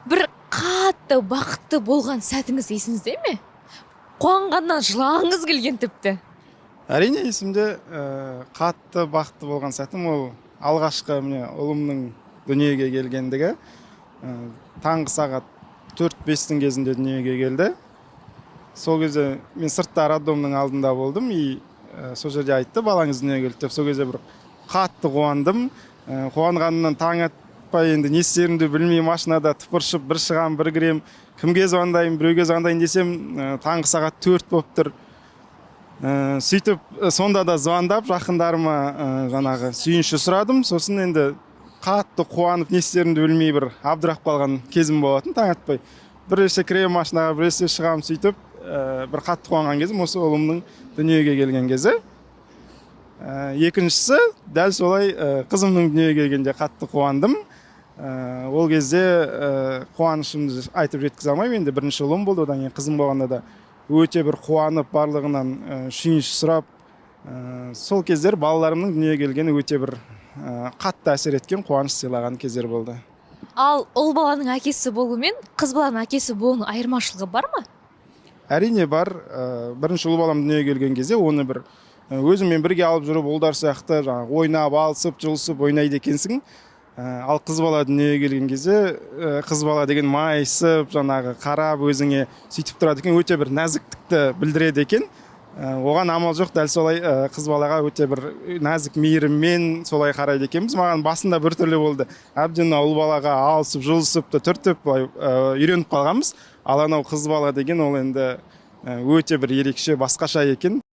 Бір қатты бақытты болған сәтіңіз есіңізде ме? Қуанғаннан жылағыңыз келген тіпті. Әрине, есімде. Қатты бақытты болған сәтім ол алғашқы, міне, ұлымның дүниеге келгендігі. Таңғы сағат 4-5-тің кезінде дүниеге келді. Сол кезде мен сыртта, роддомның алдында болдым и сол жерде айтты, балаңыз дүниеге келді деп. Сол кезде бір қатты қуандым. Қуанғанымнан таң атпай енді не істерімді білмей, машинада тыпыршып, бір шығамын, бір кіремін, кімге звондаймын, біреуге звондайын десем, таңғы сағат 4 болып тұр. Сөйтіп сонда да звондап, жақындарыма жаңағы сүйінші сұрадым. Сосын енді қатты қуанып, не істерімді білмей, бір абдырап қалған кезім болатын. Таң атпай біресе кіремін машинаға, біресе шығамын. Сөйтіп бір қатты қуанған кезім осы ұлымның дүниеге келген кезі. Екіншісі дәл солай, қызымның дүниеге келгенде қатты қуандым. Ол кезде қуанышымды айтып жеткізе алмаймын. Енді бірінші ұлым болды, одан кейін қызым болғанда да өте бір қуанып, барлығынан сүйінші сұрап, сол кездер балаларымның дүниеге келгені өте бір қатты әсер еткен, қуаныш сыйлаған кездер болды. Ал ұл баланың әкесі болу мен қыз баланың әкесі болуының айырмашылығы бар ма? Әрине, бар. Бірінші ұл балам дүниеге келген кезде оны бір өзіммен бірге алып жүріп, ұлдар сияқты жаңағы ойнап, алысып жұлысып ойнайды екенсің. Ал қыз бала дүниеге келген кезде қыз бала деген майысып, жаңағы қарап өзіңе сөйтіп тұрады екен, өте бір нәзіктікті білдіреді екен. Оған амал жоқ, дәл солай қыз балаға өте бір нәзік мейіріммен солай қарайды екенбіз. Маған басында біртүрлі болды әбден. Мына ұл балаға алысып жұлысып та түртіп былай үйреніп қалғанбыз, ал анау қыз бала деген ол енді өте бір ерекше, басқаша екен.